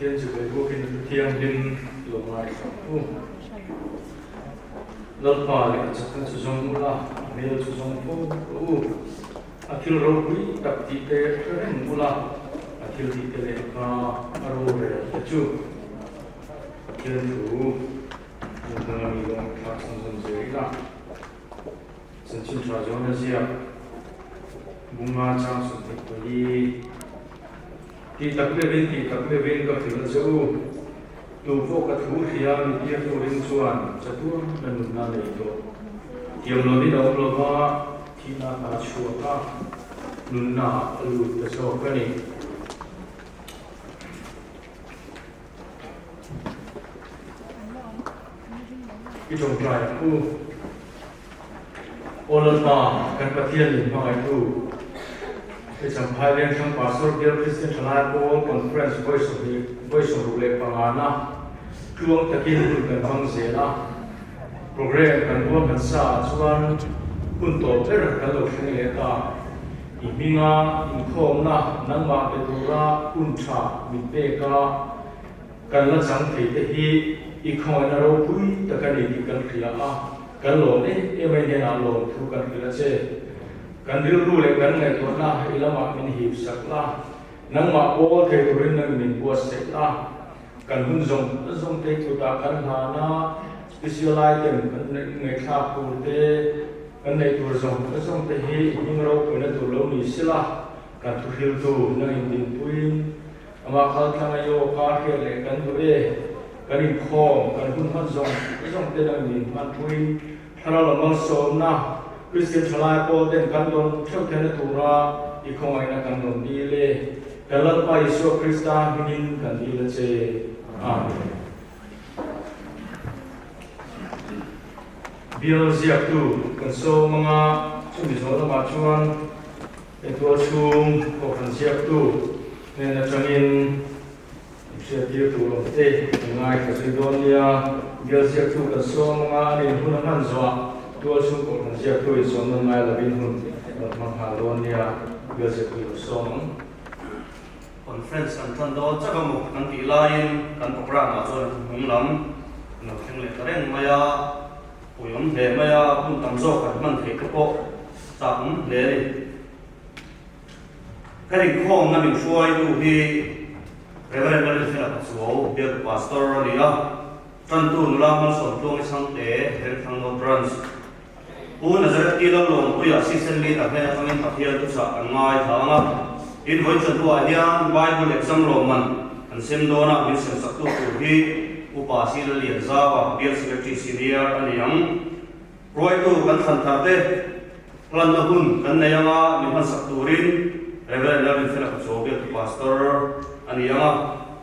Pathian chibai bukin a thu thianghlim lo ngaithla ang u. Lalpa leh a chakna chu zawng ula, a hmel chu zawng fo rawh u. A thil ropui tak tih te hre reng ula, a thil tih te leh kha a rorel te chu. Pathian thu hmun hmanga mi lawng thlak chhunzawm zel ila. Chanchin tha zawn a ziak bunga chang 24. Tih tak meuhin, tih tak meuhin ka hrilh a che u. Tu pawh ka thu hria mi tir turin chuan chatuan na nunna nei tawh. Thiam loin a awm lova, thihna a chhuak a, nunna a lut ta zawk a ni. I tawngtai ang u. Aw Lalpa, kan Pathian min hmangaihtu, i Champhai Vengthlang Pastor Bial Kristian Thalai Pawl Conference vawi 20 vawi 65 na tluang takin hun kan hmang zel a. Program kan ruahman sa ah chuan hun tawp ber kan lo thleng leh ta. I hminga inkhawmna nangmah pe tura hun tha min pek a, Kan la chang thei te hi i khawngaihna ropui tak a ni tih kan hria a, kan lawm em em a i hnenah lawm thu kan hrilh a che. Kan rilru leh kan ngaihtuahna i lamah min hip sak la, nangmah pawl thei turin nang min buatsaih la, kan hun zawng zawng te kutah kan hlan a, special item kan ngaihthlak tur te, kan neih tur zawng zawng te hi i hming ropuina tur lo ni sela, kan thuhriltu nang indinpuiin Amah kal tlang a io ka hriat leh kan duh e, kan inkhawm, kan hun hman zawng zawng te dang min hman pui, thlarau lam malsawmna, Kristian thalai pawl ten kan dawn theuh theihna tura i khawngaihna kan rawn dil e, kan Lalpa Isua Krista hmingin kan dil a che. Amen. Bial ziaktu kan sawm anga chumi zawh lamah chuan Entual chhung kohhran ziaktu hnen atangin hriattir tur awm te kan ngaithla zui dawn nia. Bial ziaktu kan sawm anga a nin hun a hman zawhah tual chhung kohhran ziaktu in sawm nawn ngai lovin hun rawn hmang nghal dawn nia. Bial ziaktu lo sawm ang. Conference kan tan dawn chak a maw kan tih laiin kan programme ah chuan hnung lam kan lo thleng leh ta reng mai a, puiawm hle mai a, hun tam zawk kan hman theih te pawh chak awm hle a ni. Ka inkhawmna min hruaitu hi Reverend Lalrinfela Pachuau, Bialtu Pastor a ni a, Tantu nula Malsawm Tluangi Chhangte, Vengthlang North Branch. Pu Nazareth Kila Lawmpuia Assistant Leader hnen atangin Pathian thuchah kan ngaithla ang a, in vawi chantuah hian Bible exam lawmman kan sem dawn a, min sem saktu tur hi Upa Sila Lianzava, Bial Secretary Senior a ni ang. Ruaitu kan thlan thar te hlanna hun kan nei ang a, min hmansak turin Rev. Lalrinfela Pachuau Bialtu Pastor a ni ang a,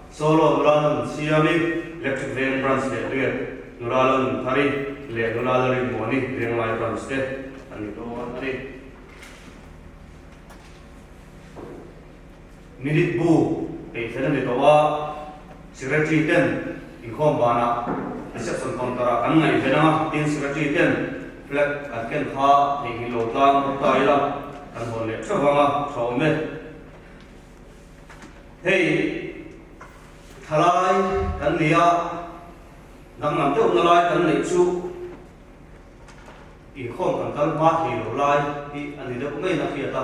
Solo nula nun siami Electric Veng Branch leh Riat nula la nun thari leh nula la rinmuani Venglai Branch te an ni dawn a ni. Minute bu peih fel a ni tawh a, Secretary ten inkhawm banah reception counter ah kan ngaihven ang a, tin Secretary ten flag kan ken kha theihnghilh lo tlang rawh ta ila kan hawn leh theuh vang a, tha awm e. Hei thalai kan ni a, danglam deuhna lai kan neih chu inkhawm kan kal hma thei lo lai hi a ni deuh maiin a hriat a.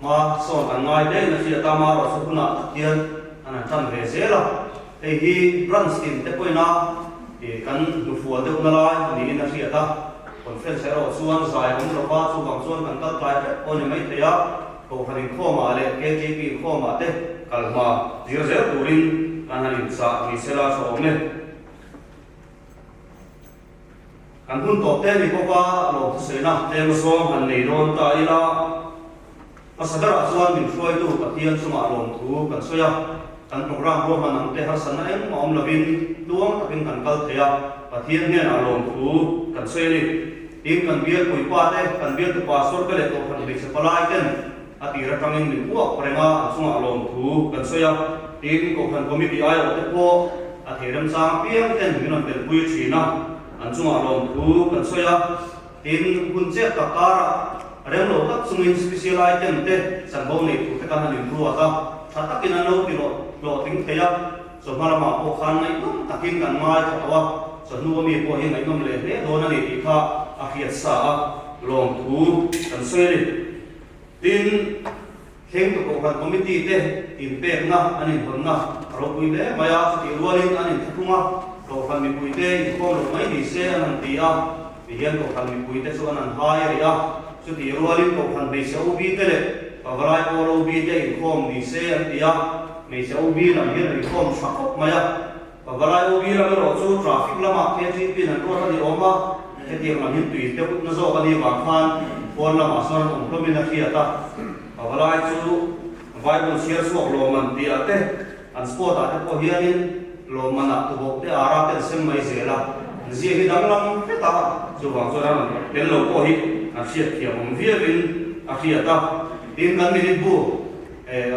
Hma sawn kan ngai hlein a hriat a, amaherawhchu hunah tak hian an han tan ve zel a. Hei hi branch tin te pawhin a kan hnufual deuhna lai niin a hriat a. Conference erawh chuan zai awm lova, chuvang chuan kan kal tlai hrep pawh a ni maithei a. Kohhran inkhawmah leh KTP inkhawmah te kal hma zir zel turin kan han inchah ni sela tha awm e. Kan hun tawp te ni bawk a, lawmthusawina tlem zawng han nei dawn ta ila, hmasa berah chuan min hruaitu Pathian chungah lawmthu kan sawi a, kan programme ruahman ang te harsatna engmah awm lovin tluang takin kan kal thei a, Pathian hnenah lawmthu kan sawi a ni. Tin, kan bial puipa te, kan bialtu pastor te leh kohhran hmeichhe palai ten a tir atangin min uak reng a, an chungah lawmthu kan sawi a. Tin, kohhran committee aiawh te pawh a thei remchang apiang ten min rawn telpui thin a, an chungah lawmthu kan sawi a. Tin, hun chet tak karah rem lo tak chungin special item te chanvo nei tur te kan han inruat a. Tha takin an lo ti hlawhtling thei a, chawhma lamah pawh khan ngaihnawm takin kan ngaithla tawh a, chawhnu ami pawh hi ngaihnawm leh hle dawn a ni tih kha a hriat sa a, lawmthu kan sawi a ni. Tin, thleng tu kohhran committee te inpekna an inhawnna a ropui hle mai a, chutih rualin an inthlathung a, kohhran mipuite inkhawm loh mai ni se an han ti a, tihian kohhran mipuite chu an han hai a ri a, chutih rualin kohhran hmeichhe OB te leh pavalai pawl OB te inkhawm ni se an ti a, hmeichhe OB lam hian an inkhawm tha khawp mai a. Pavalai OB lam erawh chu traffic lamah KTP in an ruat a ni awm a, hetiang lam hi tui deuh na zawk a nih vang khan pawn lamah sawn an awm hlawmin a hriat a. Pavalai chu Bible chhiar chhuak lawmman tih ah te, an sport ah te pawh hianin lawmman ah tubawk te ara te an sem mai zel a, an zia hi danglam hret a, chuvang chuan an rawn tel lo pawh hi an hriat thiam awm viauin a hriat a. Tin, kan minute bu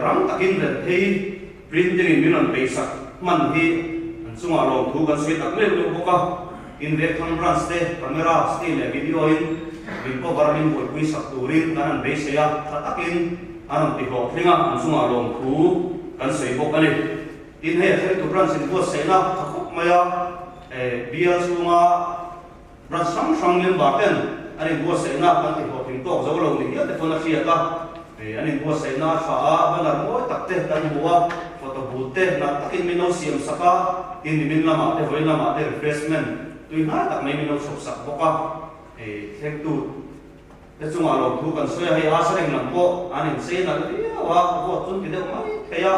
rang takin ren phei. Printing in min rawn peihsak hman hi an chungah lawmthu kan sawi tak meuh meuh bawk a, tin Vekthang Branch te camera, still leh video in min cover min buaipui sak turin kan han beisei a, tha takin an rawn ti hlawhtling a, an chungah lawmthu kan sawi bawk a ni. Tin hei a thlengtu Branch in buatsaihna tha khawp mai a, bial chhunga Branch hrang hrang member ten an inbuatsaihna kan ti hlawhtling tawk zo lo ni hial te pawn a hriat a, an inbuatsaihna a tha a, banner mawi tak te kan hmu a, photo booth te nalh takin min lo siam sak a, tin nimin lamah te vawiin lamah te refreshment tui hnai tak mai min lo chhawp sak bawk a, thlengtu te chungah lawmthu kan sawi a, hei asa reng lam pawh an inchei nalh viau a, vote chu an ti deuh mai thei a,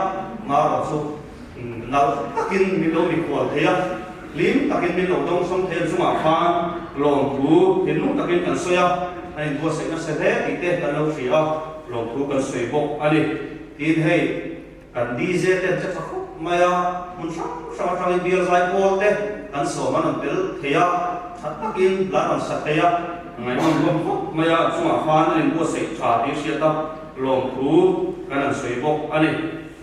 marawh chu nalh takin min lo mikhual thei a, hlim takin min lo dawngsawng thei a chungah khan lawmthu thinlung takin kan sawi a, an inbuatsaih nasa hle tih te kan lo hria a, lawmthu kan sawi bawk a ni. Tin hei kan DJ te an che tha khawp mai a, hmun hrang hrang atangin bial zai pawl te kan sawm an rawn tel thei a, tha takin la rawn sa thei a, ngaihnawm hlawm khawp mai a, chungah khan an inbuatsaih tha tih hriat a, lawmthu kan han sawi bawk a ni.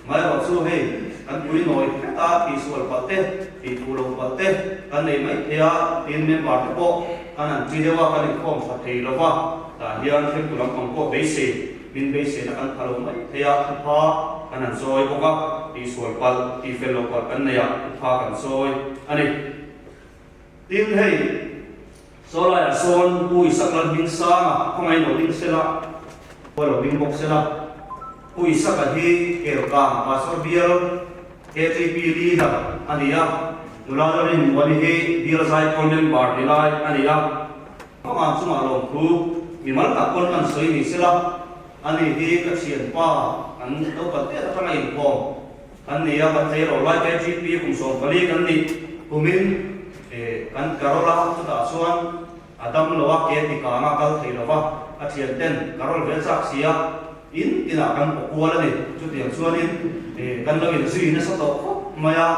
Maherawh chu hei kan pui nawi hret a, tihsual palh te, tihphu lo palh te kan nei mai thei a, tin member te pawh kan han chi deuh a, kan inkhawm tha thei lo va, tah hian thlengtu lampang pawh beisei, min beiseina kan pha lo mai thei a, thupha kan han chawi bawk a, tihsual palh, tihfel lo palh kan nei a, thupha kan chawi a ni. Tin hei Sawlaiah sawn Pu Isak Lalhmingsanga khawngaih lo ding sela, Pu lo ding bawk sela. Pu Isaka hi Kelkang Pastor Bial KTP Leader a ni a, nula Lalrin Muani hi Bial Zaipawl Member ni lai a ni a. Hmangaih chungah lawmthu mimal tak pawn kan sawi ni sela, ani hi ka thianpa kan naupang tet atanga inkhawm Kan ni a, kan tleirawl lai KGP kum 14 kan nih kumin kan carol a, chutah chuan a dam lo a, ke ti kang a kal thei lo va, a thian ten carol ve chak si a, in tinah kan paw kual a ni. Chutiang chuanin kan lo inzui nasa tawh khawp mai a,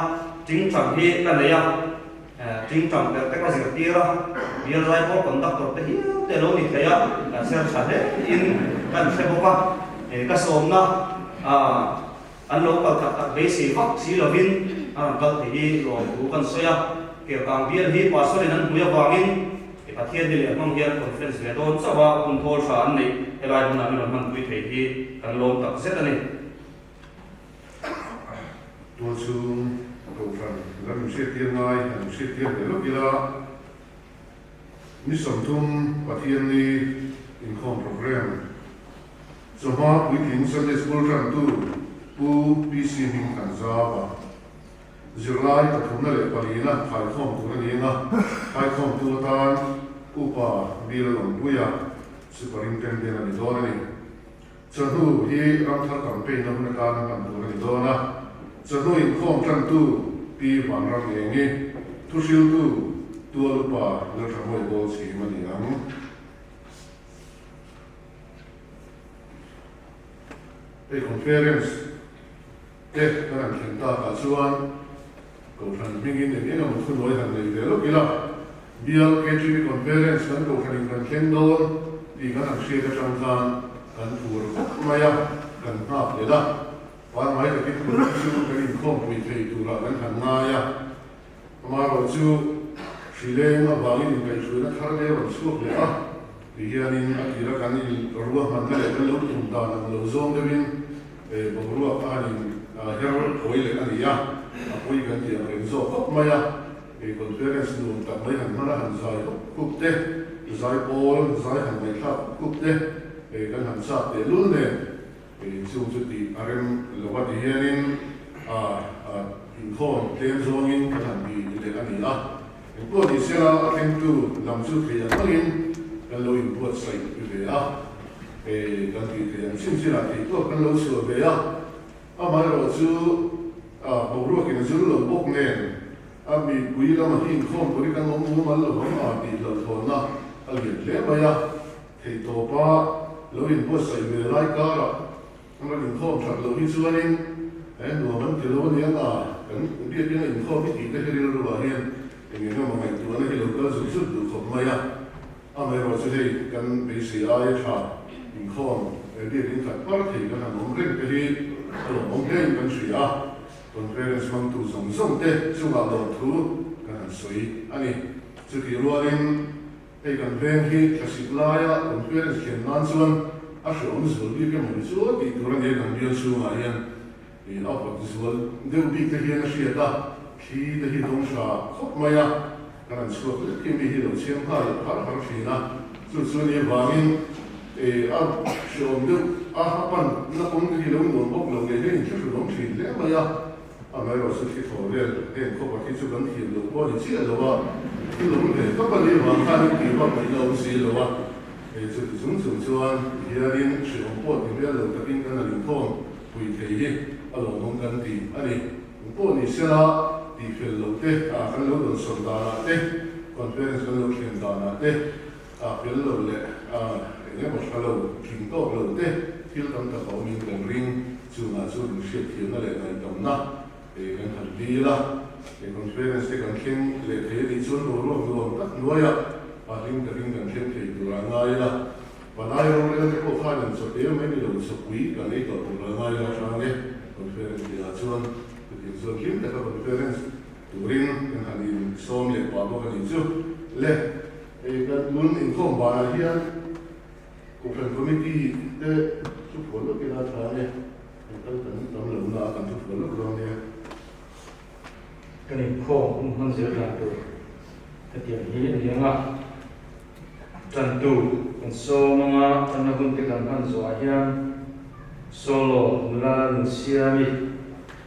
tingtang hi ka nei a, tingtang ber te ka zirtir a, bial zaipawl conductor te hial te lo ni thei a, kan ser tha hle in kan hre bawk a, ka sawmna An lo kal tak tak beisei vak si lovin a rawn kal thei hi lawmthu kan sawi a. Kelkang bial hi Pastor in an hmui avangin Pathian ni leh hmang hian conference ve dawn chauh a, hun thawl hra an neih helai hmunah min rawn hmanpui thei hi kan lawm tak zet a ni. Tual chhung Kohhran lam inhriattir ngai han inhriattir ve lawk ila, ni 30 Pathianni inkhawm programme Chawhma puitling Sunday School tantu Pu PC hming kan zau a. Zirlai pathumna leh palina khaikhawm tur a ni ang a, khaikhawmtu atan Upa Bill Lawmpuia Superintendent a ni dawn a ni. Chawhnu hi Ramthar Campaign-na hun atan hman tur a ni dawn a. Chawhnu inkhawm tantu Pi Vanram Engi, thuhriltu Tual Upa Lalthamuai Bawlchhim a ni ang. Hei conference te kan han thlen takah chuan Kohhran hmingin eng eng emaw thunawi han nei ve lawk ila, Bial KTP conference kan Kohhranin kan thleng dawn tih kan han hriat atang khan kan phur khawp mai a, kan nghak leh a, pangngai takin kum chu kan inkhawmpui thei turah kan han ngai a. Amaherawh chu hrileng avangin inkaihhruaina thar te a rawn chhuak leh a, ti hianin a tira kan in ruahmanna leh kan lo tum dan ang lo zawng deuhin Boruak a han in her phawi leh a ni a, a pawi kan tih ang reng zawk khawp mai a. Conference nuam tak mai han hman a, han zai hup hup te, zai pawl zai han ngaihthlak hup hup te kan han chak teh lul nen chung chu tih a rem lo a ti hianin inkhawm tlem zawngin kan han ti leh a ni a. Engpawh ni sela a thlengtu lam chu thei ang angin kan lo inbuatsaih ve a, kan tih theih ang chin chinah theihtawp kan lo chhuah ve a, amaherawh chu boruakin a zir lo bawk nen a mipui lama hi inkhawm tur hi kan awm mumal lo vang a tih hlauhthawnna a lian hle mai a, theihtawpa lo inbuatsaih ve lai karah An rawn inkhawm that loh hi chuanin he nuam an ti lo aniang a, kan biakin a inkhawm hi tih te hi rilru ah hian eng eng emaw ngaihtuahna hi lo kal zut zut duh khawp mai a. Amaherawh chu hei kan beisei aia tha inkhawm he biakin khat par thei kan han awm reng te hi a lawmawm hle in kan hria a, conference hmangtu zawng zawng te chungah lawmthu kan han sawi a ni. Chutih rualin Hei kan veng hi thlasik laia conference thlen nan chuan a hreawm zual bik emaw ni chu tih tur a nia kan bial chhungah hian a vawt zual deuh bik te hian a hriat a, thli te hi dawng tha khawp mai a, kan han chhuak lek hi mi hi lo chhiam nghal har har thin a, chu chu ni avangin a hreawm deuh a, a pan na kawng te hi lo nuam bawk lo leh hian inthlahrunawm thin hle mai a. Amaherawh chu thi thaw vel heng khawpa khi chu kan thiam loh pawh a ni chiah lo a, thil awm ve tawp a nih vang khan in tih vak ngaihna awm si lo a, hei chu ti chung chung chuan hianin hrehawm pawh ti hmel lo takin kan han inkhawm pui thei hi a lawmawm kan ti a ni. Eng pawh ni sela tih fel loh te, kan lo dawn sawn danah te, conference kan lo thlen danah te, fel lo leh eng emaw tha lo, tling tawk lo te thil tam tak a awmin kan ring. Chungah chuan inhriatthiamna leh ngaihdamna kan han dil a, he conference te kan thleng leh thei a nih chuan boruak nuam tak hnuaiah hlim takin kan thleng thei tur a ngai ila. Palai rorel te pawh khan in chawte mai ni lo chawpui kan ei tawh tur a ngai ila hrang e. Conference tihah chuan chutiang chuan hlim taka conference turin kan han insawm leh pah bawk a nih chu le. Hei kan tun inkhawm banah hian Kohhran Committee te thu phuah lawk ila tha e, kan kal kan tam lo na a kan thu phuah lawk dawn nia. Kan inkhawm hun hman zel dan tur hetiang hi a ni ang a, tantu kan sawm ang a, tanna hun te kan hman zawhah hian solo nula Nunsiami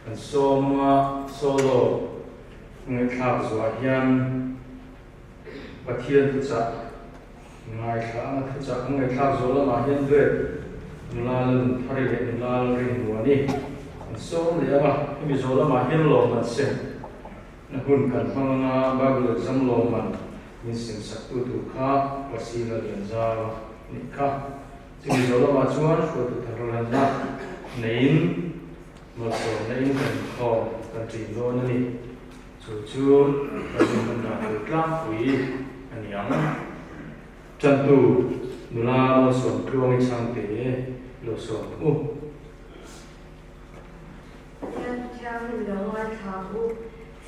kan sawm ang a, solo ngaihthlak zawhah hian Pathian thuchah ngaithla anga thuchah kan ngaihthlak zawh lamah hian duet nula Lalnunthari leh nula Lalrinmuani an sawm leh ang a, hemi zawh lamah hian lawmman sem na hun kan hmang anga Bible exam lawmman min sem sak tu tur kha Pasila Lianzau nih kha. Chumi zawh lamah chuan hruaitu thar lanna neiin malsawmna in kan inkhawm kan ṭin dawn a ni. Chu chu kan inhman dan tur tlangpui a ni ang. Tantu nula Malsawm Tluangi chhangte lo sawm u. Pathian Thianghlim lo ngaithla ang u.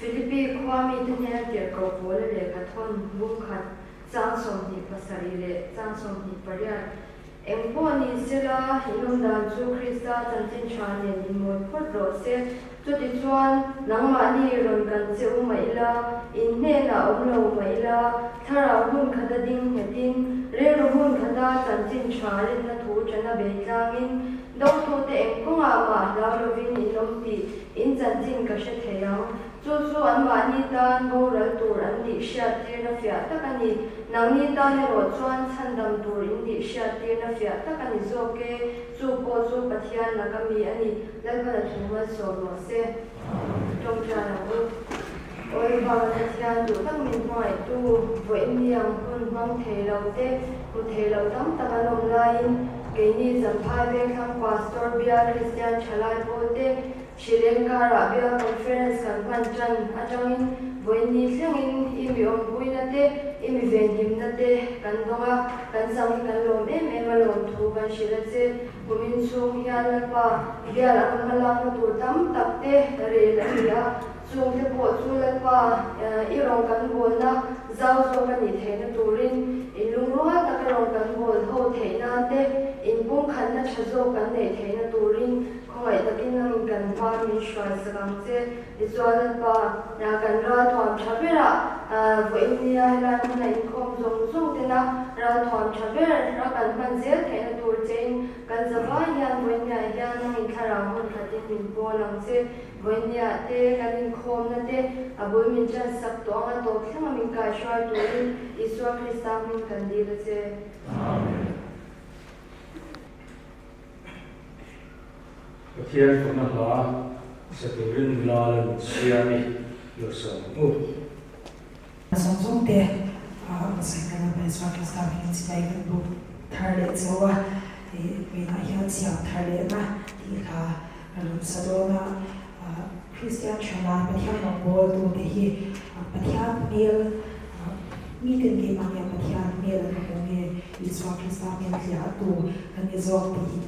Philippi khua mite hnena tirhkoh Paula lehkha thawn bung khat chang 27 leh chang 28 Eng pawh ni sela, in awm dan chu Krista chanchin tha nen inmawi phawt rawh se. Chutichuan, nangmahni rawn kan che u mah ila, in hnenah awm lo mah ila, thlarau hmun khata ding nghetin, rilru hmun khata chanchin tha rinna thu chana bei tlangin, dotute eng kawngah mah hlau lovin in awm tih in chanchin ka hre thei ang. Chu chu anmahni tan boral tur an nih hriattirna fiah tak a ni. Nangni tan erawh chuan chhandam tur in nih hriattirna fiah tak a ni zawk e. Chu pawh chu Pathian laka mi a ni. Lalpan a thu malsawm rawh se. Tawngtai ang u. Awi vanga Pathian duh tak min hmangaihtu, vawiin ni ang hun hmang thei lo te, hmu thei lo tam tak an awm laiin keini Champhai Vengthlang Pastor Bial Kristian Thalai Pawlte, Hrileng karah Bial Conference kan hman tan atangin vawiin thlengin i mi awmpuina te, i mi venhimna te kan dawng a, kan chang hi kan lawm em em a lawmthu kan hrilh a che. Kumin chhung hian Lalpa Bial anga hmalakna tur tam tak te rel a ni a, chung te pawh chu Lalpa i rawng kan bawlna zau zawk a nih theihna turin in lungrual taka rawng kan bawl ho theih nan te, in pumkhatna tha zawk kan neih theihna turin, Khawngaih. takin nangin kan hma min hruai sak ang che. Tichuan Lalpa, kan ralthuam tha berah vawiin nia helai hmuna inkhawm zawng zawng tena ralthuam tha ber a kan hman zel theihna tur chein kan zavai hian vawiin niah hian nangin thlarau hmun khatin min pawl ang che. Vawiin niah te kan inkhawmna te a bul min ṭan sak tawh anga tawp thlenga min kaihruai turin Isua Krista hming kan dil a che. Amen. Pathian fakna hla sa turin nula la min chhia ni lo sawm ang u. A zawng zawng te a sawi na lam Isua Krista hmingin chibai kan buk thar leh chauh a, ih vawiinah hian siam thar lehna tih hla a rawn sa dawn a, Kristian thalai Pathian rawngbawltu te hi Pathian hmel miten keimah hian Pathian hmel an hmu nge Isua Krista hmel hliahtu kan ni zawk tih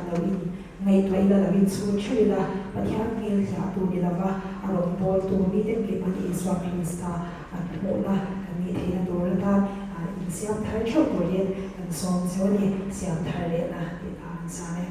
lo in ngaihtuah ila lo in chhun theuh ila Pathian hmel hliahtu ni lova a rawngbawltu miten keimah hi Isua Krista an hmuhna kan nih theihna tur atan insiam thar theuh turin kan sawm cheu a ni, siam thar lehna tih kha an sa e.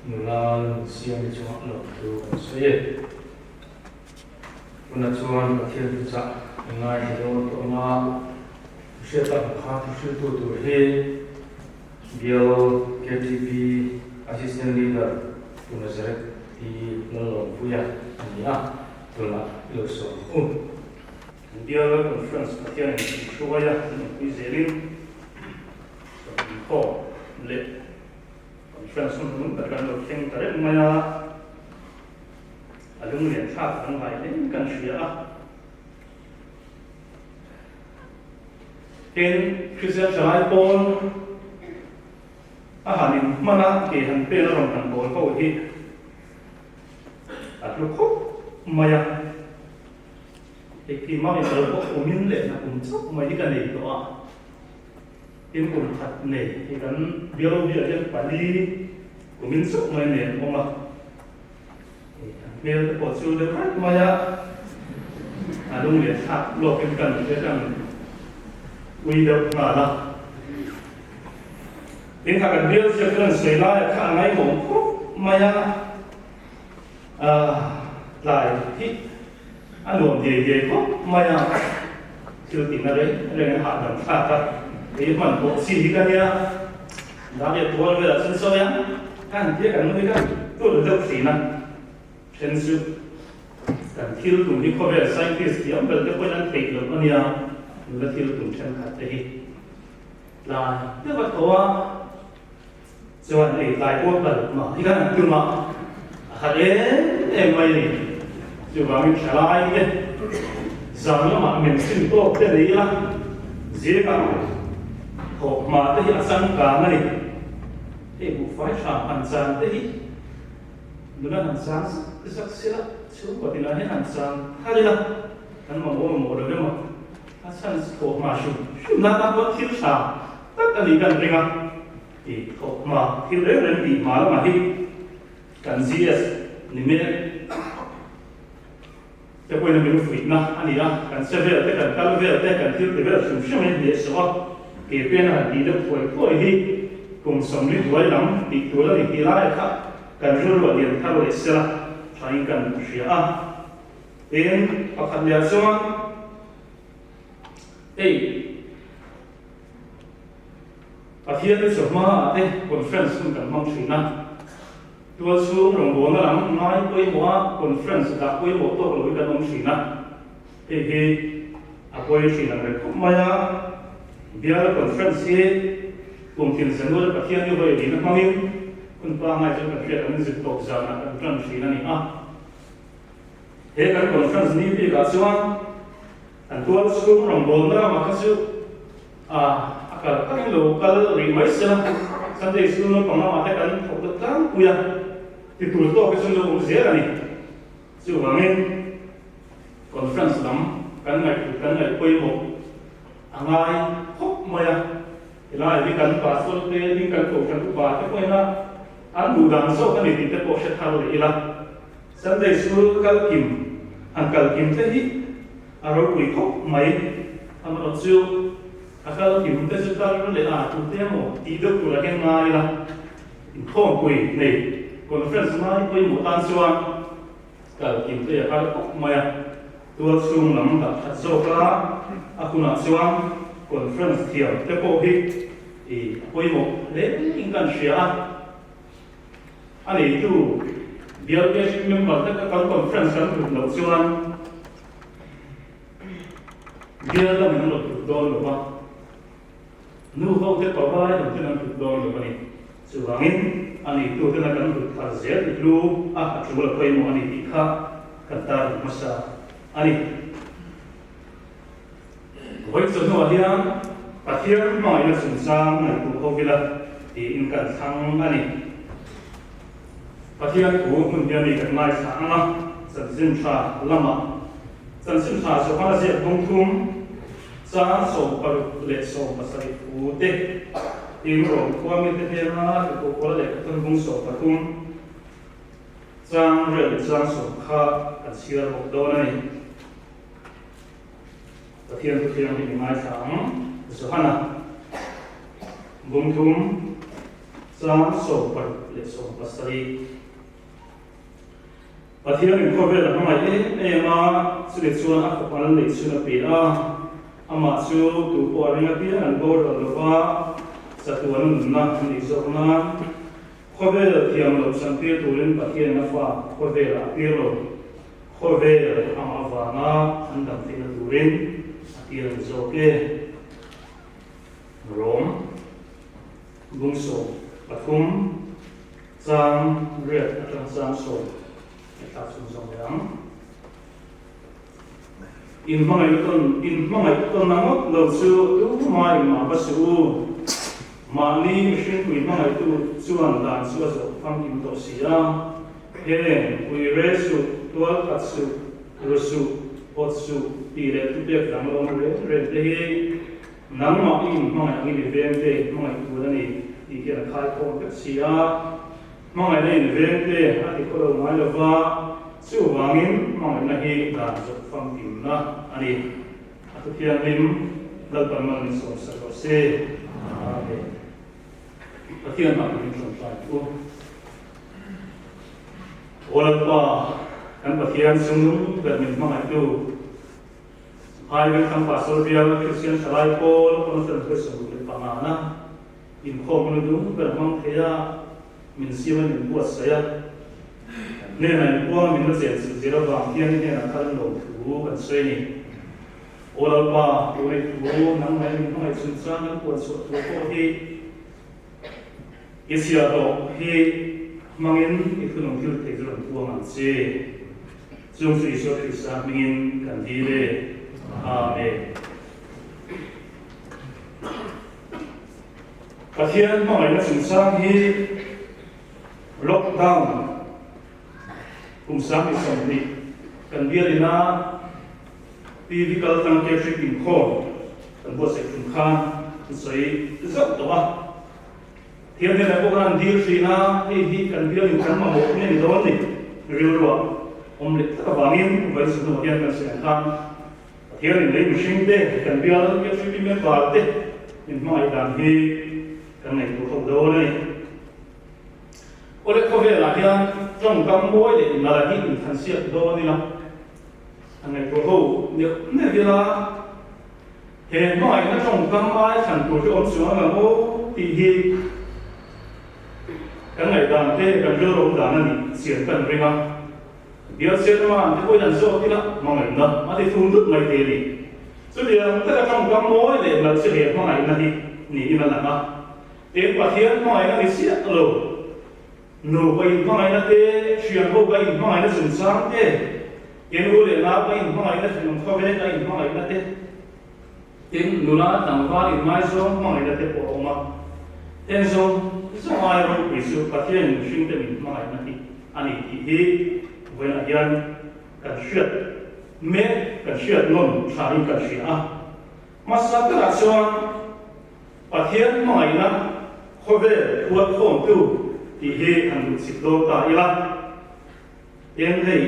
Nula Nunsiami chungah lawmthu kan sawi e. Tunah chuan Pathian thuchah i ngaithla dawn tawh anga, hriat tak ang kha thu hriltu tur hi. Bial KTP Assistant Leader Pu Nazareth Pi Lalawmpuia a ni a, tunah i lo sawi ang u. Bial Conference Pathianin min hruai a, min awmpui zelin inkhawm leh Conference hun hnung tak kan lo thleng ta reng mai a, a lunglian thlak kan ngai hle kan hria a. Tin, Kristian Thalai pawl a han inhman a, ke han pen a rawn han bawl ho hi a hlu khawp mai a. Engkim a mimal pawh awmin leh hna kum chauh mai hi ka nei tawh a. Tin, kum khat nei hi kan bialo biah hian pali kumin chauh mai nei an awm a. Hmel te pawh chu deuh raih mai a, a lung leh thlak lawkin kan te kan ui deuh nghal a. Tin, kha kan bial ziak kan sawi laiah kha a ngaihmawm khawp mai a, tlai hi a nuam diai diai khawp mai a, thil tihna reng reng a hahdam thlak a, kei hman pawh chi hi ka nia, dar leh tual velah chuan sawi a, ka han tia kan nui ka tur deuh thin a, then chu kan thil tum hi khawvel scientist thiam ber te pawhin an theih loh a nia, nula thil tum thenkhat te hi tlai deuh a tho a. Chuan ei tlai pawh kal mah hi kan tum a, a khat em em mai a ni. Chuvangin thalai te zan lamah men chhin tawk te nei ila, zingah thawk hma te hi a changkang a ni. Hei buhfai tha han chan te hi nula han chan zak zak sila, chhungkaw tinah hian han chan thar ila, kan mamawh mamawh lo emaw a chhan thawk hma hrim hrim nan a pawh thil tha tak a nih kan ring a. Tih thawk hma thil reng reng tih hma lamah hi kan GS ni mek te pawhin a min fuihna a ni a, kan che vel te, kan kal vel te, kan thil ti vel hrim hrim a inhmeh sawh a, ke pen a han tih deuh thuai thuai hi kum sawmli hnuai lam tih tur a ni tih lai kha kan rilru a lian thar leh sela thain kan hria a. Tin, pakhat leh ah chuan hei. Pathian chu hmaah te conference hun kan hmang thin a, tualchhung rawngbawlna lam ngai pawimawha conference dah pawimawh tawk loin kan awm thin a, hei hi a pawi thin ang reng khawp mai a. Bial conference hi kum tin January Pathian ni vawi lihna hmangin hun pangngai chu kan hriat angin zirtawp zanah kan tan thin a ni a. He kan conference ni bikah chuan kan tualchhung rawngbawlna ramah kha chu A, a kal takin lo kal rih mai se la, Sunday School naupang lamah te kan thawk deuh tlangpui a, ti tur tawk hi chu an lo awm zel a ni. Chuvangin Conference lam kan ngaihhlut kan ngaih pawimawh a ngai khawp mai a, helai hi kan Pastor te ding kan Kohhran upa te pawhin a an duh dan zawk a ni tih te pawh hre thar leh ila, Sunday School kal kim han kal kim te hi A ropui khawp mai. Amarawh chu a kal kim te chu kal leh a tu te emaw tih deuh tur a keng ngai ila, inkhawmpui nei conference ngai pawimawh tan chuan kal kim te a har khawp mai a. Tual chhung lam dah that zawk a, a hunah chuan conference thiam te pawh hi a pawimawh hle in kan hria a. A neitu bial basic member te kan conference kan hlut loh chuan Bial lamin an rawn hlut dawn lo va, nu ho te pavai lam ten an hlut dawn lo a ni. Chuvangin a neitu tena kan hlut thar zel i hlu a, a tul a pawimawh a ni tih kha kan tarlan hmasa a ni. Vawi chawhnuah hian Pathian hmangaihna chungchang ngaihtuah ho ila tiin kan thlang a ni. Pathian thu hmun hian mi kan ngaithla ang a, chanchin tha lamah chanchin tha Johana ziak bung thum chang 67 leh 70 thu te tin Rom khua mite hnena Tirhkoh Paula lehkha thawn bung 13 chang riat leh chang sawm kha kan chhiar bawk dawn a ni. Pathian thu thianghlim i ngaithla ang. Johana bung thum chang 60 leh 70. Pathianin khawvel a hmangaih em em a, chumi chuan a fapa neih chhun a pe a, amah chu tu pawh a ring apiang an boral lo va. Chatuana nunna an nih zawk nan khawvel thiam loh chantir turin Pathian a fa khawvelah a tir lo. Khawvel ang avanga an dam theihna turin a tir a ni zawk e. Rom bung 13 chang riat atang chang sawm thlak chhung zawng leh ang. In hmangaih tawn in hmangaih tawn a ngawt lo chu tumah in mah va suh u. Mahni mihring pui hmangaihtu chuan dan chu a zawh famkim tawh si a. Heng, ui re suh, tual khat suh, ru suh, awt suh tih leh thupek dang lo awm reng reng te hi nangmah i inhmangaih angin i veng te hmangaih tur a ni tih hian a khaikhawm vek si a. Hmangaihna in veng te a ti khaw lo ngai lo va, chuvangin hmangaihna hi dan zawh famkimna a ni. A thu thianghlim Lalpan mal min sawmsak rawh se. Amen. Pathian hmah turin tlawmtlai u. Aw Lalpa, kan Pathian chungnung ber min hmangaihtu, Phai Vengthlang Pastor Bial Kristian Thalai Pawl Conference 25 na inkhawm hun dung ber hmang thei a, min siam a min buatsaih a, hnenah inpuang a min la chen chilh zir avang hian i hnenah kal lo thu kan sawi a ni. Aw Lalpa, tunei thu nangmah in min hmangaih chungchang kan puan chhuah tur pawh hi I chhiah tawh hi hmangin i thunung thil thei chu rawn puang ang che. Chung chu Isua Krista hmingin kan dil e. Amen. Pathian hmangaihna chungchang hi lockdown kum 2020 kan bialina TV kal tlang Catholic inkhawm kan buatsaih tum khan an sawi zauh tawh a. Thiam hnenah pawh khan an dil thin a, hei hi kan bialin kan mamawh nge ni dawn ni rilruah awm leh tak avangin vawi chhun hnungah hian kan sawi ang khan Pathianin lei mihring te kan bial KHP member te min hmangaih dan hi kan ngaihtuah ho dawn a ni. Awle khawvelah hian tawngkam mawi leh nalh hi inthansiak dawn ila An ngaihtuah ho neuh neuh ila, he hmangaihna tawngkam ai thlan tur hi awm chuang ang aw tih hi kan ngaihdan te kan rilru awm dan a nih chian kan ring a. Bial chairman te pawhin an zawt ila hmangaihna a ti thum dut mai te a ni. Chutiang taka tawngkam mawi leh nalh chu he hmangaihna hi niin a lang a. Eng Pathian hmangaihna ni chiah lo. Nupa inhmangaihna te, thianho ka inhmangaihna chungchang te, tin u leh nau ka inhmangaihna thinlung khawvel ka inhmangaihna te, tin nula tlangval inngaizawng hmangaihna te pawh a awm a. Heng zawng zawng ai ropui chu Pathianin mihringte min hmangaihna hi a ni tih hi vawiinah hian kan hriat mek, kan hriat nawn thain kan hria a. Hmasa berah chuan Pathian hmangaihna khawvel huatkhawmtu tih hi han duh chik dawn ta ila. Eng hei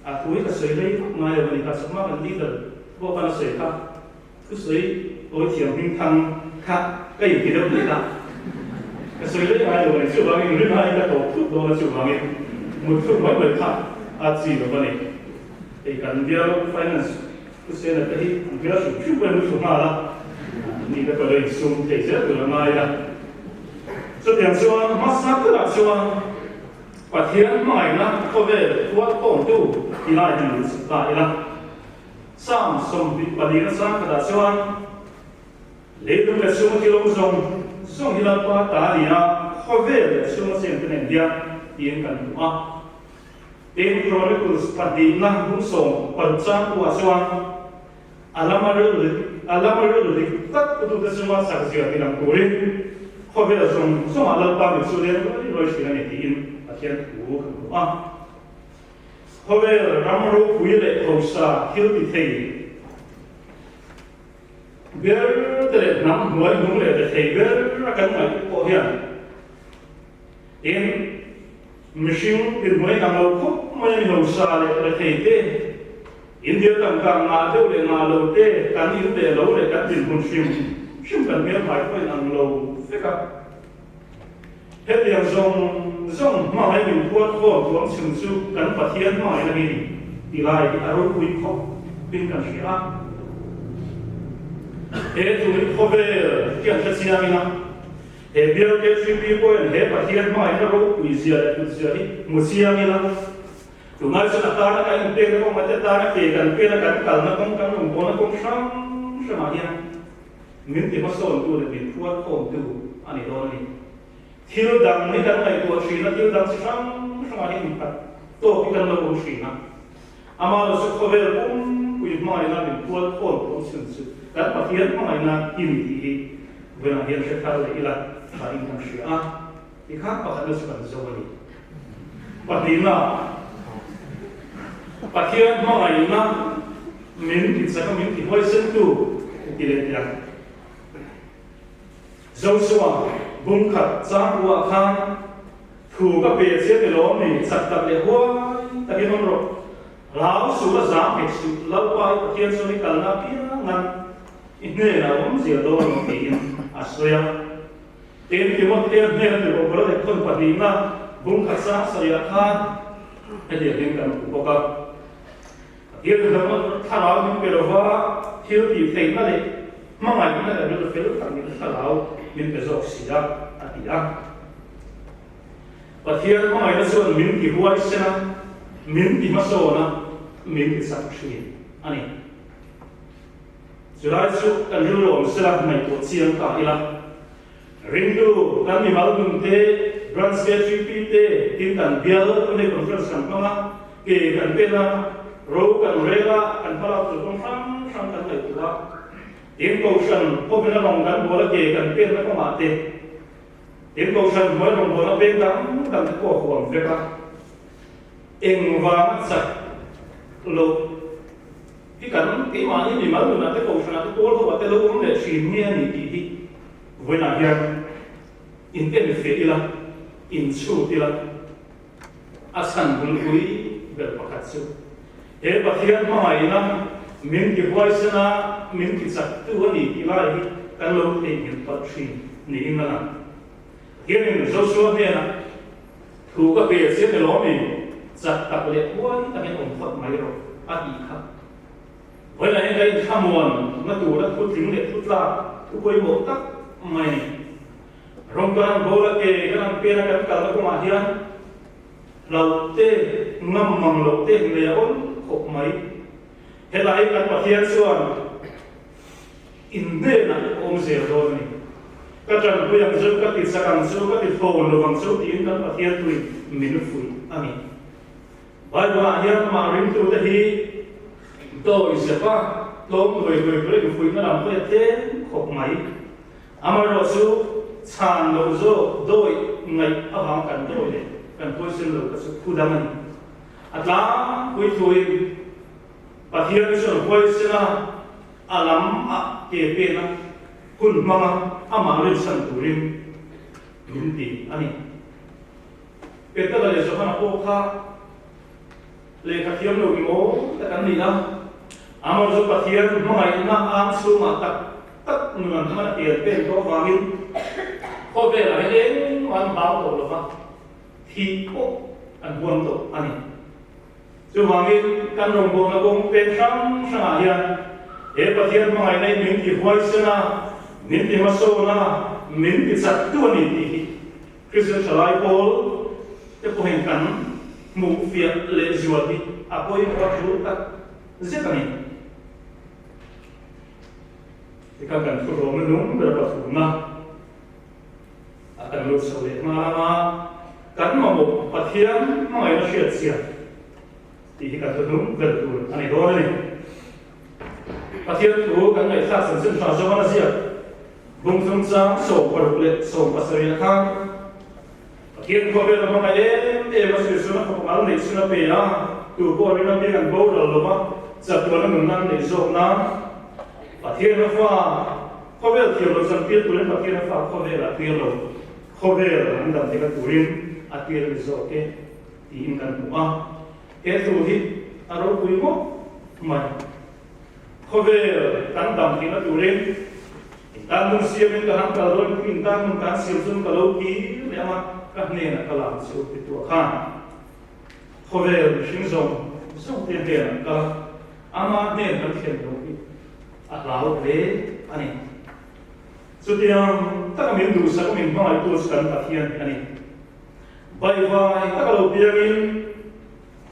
a thu hi ka sawi rei vak ngai lo a ni kha, chakma kan leader pawh khan a sawi kha, thusawi tawi thiam hming thang kha ka inti deuh hlek a, ka sawi rei ngai lo a ni, chuvangin rin aiin ka tawp thut dawn a, chuvangin mut thut mai mai kha a chi lo a ni. Hei kan bial finance Pu Sena te hi an hmel hrim hrim pawhin an thlu nghal a, ni te pawh lo insum thei zel tur a ngai a. Chutiang chuan hmasa berah chuan Pathian hmangaihna khawvel huatkhawmtu ti lai hi min chhuk ta ila. Psalm 24 na chang khatah chuan, Leilung leh chhunga thil awm zawng zawng hi Lalpa ta a ni a, khawvel leh chhunga chengte nen hian tiin kan hmu a. Tin, Chronicles pahnihna bung 16 chang kuah chuan a lama rilru a lama rilru dik tak putute chunga chak zia ti lang turin khawvel zawng zawngah Lalpa mit chu leng ruai ruai thin a ni tiin Pathian thu kan hmu a. Khawvel ram ropui leh hausa thil ti thei ber te leh hnam hnuai hnung leh rethei ber a kan ngaih pawh hian Tin, mihring inhnuai dang lo khawp mai a ni hausa leh rethei te, India tangka ngah deuh leh ngah lo te, kan in leh lo leh kan dinhmun hrim hrim kan hmelhmai pawh in ang lo vek a. Hetiang zawng zawng hmangaih min phuat khawm tuam chhun chu kan Pathian hmangaihna hi ni ti lai hi a ropui khawp in kan hria a. He thu hi khawvel. hian hre chiang ila, he bial KHP pawhin he Pathian hmangaihna ropui zia leh hlut zia hi hmu chiang ila, tunlai chuan a tana kan inpekna kawng ate tana ke kan pena kan kalna kawng kan rawn bawlna kawng hrang hrangah hian min ti hmasawntu leh min phuarkhawmtu a ni dawn a ni. Thil dang hi kan ngaihtuah thin a, thil dang chi hrang hrangah hi inphat tawk hi kan lo awm thin a. Amah lo chu khawvel pumpui hmangaihna min pual khawn awm chhun chu kan Pathian hmangaihna i ni tih hi vawiinah hian hre thar leh ila tha in kan hria a, tikhan pakhatna chu kan zo a ni. Pahnihna, Pathian hmangaihna min ti chak a, min ti huaisentu ti leh teh ang. Joshua, bung khat changkuah khan thu ka pe che ti lawm ni, chak tak leh huai takin awm rawh. Hlau suh la zam hek suh, Lalpa i Pathian chuan i kalna apiangan i hnenah a awm zel dawn lo tiin a sawi a. Tin, Timothea hnena tirhkoh Paula leh khawn pahnihna bung khat chang sawiah khan hetiang hian kan hmu bawk a. Pathian hlauhna thlarau min pe lova, thil tih theihna leh hmangaihna leh rilru fel tak min thlarau min pe zawk si a, a ti a. Pathian hmangaihna chuan min ti huaisen a, min ti hmasawn a, min ti chak thin a ni. Chulai chu kan rilru awm sela ngaihtuah chiang ta ila. Ringtu kan mimal nun te, Branch KGP te, tin kan bial Pune Conference kan hmang a, ke kan pen a, ro kan rel a, kan hmalak tur kawng hrang hrang kan ngaihtuah a. Tin Kohhran khawvela rawng kan bawl a ke kan penna kawngah te, tin Kohhran hnuai rawngbawlna peng dang dang te pawh a huam vek a. Engvanga chak loh hi kan keimahni mimal nunah te Kohhranah te pawl ho ah te lo awm leh thin nge a ni tih hi Vawiinah hian in en feh ila, in chhut ila, a chhan bulpui ber pakhat chu he Pathian hmangaihna min ti huaisen a, min ti chaktu a ni tih lai hi kan lo theihnghilh palh thin niin a lang. Pathianin Joshua hnenah thu ka pe che ni lawm i, chak tak leh huai takin awm phawt mai rawh a tih kha. Vawiinah hian ka inthlamuan na tura thu tling leh thu tlak thu pawimawh tak mai a ni. Rawng kan an bawl a, ke kan an pen a, kan kalna kawngah hian hlauh te, ngam mang loh te nei a awm khawp mai. Helai kan Pathian chuan inhnenah a awm zel dawn a ni. Ka tanpui ang chu, ka ti chak ang chu, ka ti thawn lo ang chu tiin kan Pathian tuin min fuih a ni. Bible-ah hian amah ringtute hi dawi zep a, tlawm duai duai tura infuihna lam pawh a tlem khawp mai. Amaherawhchu, chhan loh zawk dawi ngaih avang kan dawi leh kan huaisen lo kha chu thu dang a ni. A tlangpui thuin Pathian chuan huaisen a, a lam a ke pen a, hun hmanga amah rinchhan turin min ti a ni. Petera leh Johana pawh kha lehkha thiam lo ni maw tak an ni a, amah chu Pathian hmangaihna ang chhungah tak tak nun an hman a tel pen tawh avangin khawvelah hian engmah an hlau tawh lo va, thih pawh an huam tawh a ni. Chuvangin kan rawngbawlna kawng pen hrang hrangah hian he Pathian hmangaihna in min ti huaisen a, min ti hmasawn a, min ti chaktu a ni tih hi Kristian thalai pawl te pawhin kan hmuh fiah leh zual hi a pawimawh a thu tak zet a ni. Tikhan kan thuhlawmna nung ber pathumna a kan lut chho leh hma lama kan mamawh Pathian hmangaihna hriat chian tih hi kan thuhnung ber tur a ni dawn a ni. Pathian thu kan ngaihthlak chanchin hra zawng a ziak. Bung chungchang 60 leh 70 ah khan Pathian khawvel a hmangaih em em a sawisuna fapa mal neih chhun a pe a, tu pawh ring apiang an boral lo va, chatuan a nunna an neih zawk nan Pathian a fa khawvel thiam lo chantir turin Pathian a fa khawvel a tir lo, khawvel an dam theihna turin a tir a ni zawk e tiin kan hmu a. He thu hi a ropui ngawt mai. Khawvel kan dam theihna turin intan hun siamin ka han kal dawn chu intan hun kan siam chuan ka lo kir leh ang a, ka hnenah ka lam chu ti tuah khan khawvel mihring zawng zawng te hnenah kal a, ama hnen kan thlen lo hi a hlau hle a ni. Chutiang taka min duhsak a min hmangaihtu chu kan Pathian hi a ni. Baihvai taka lo piangin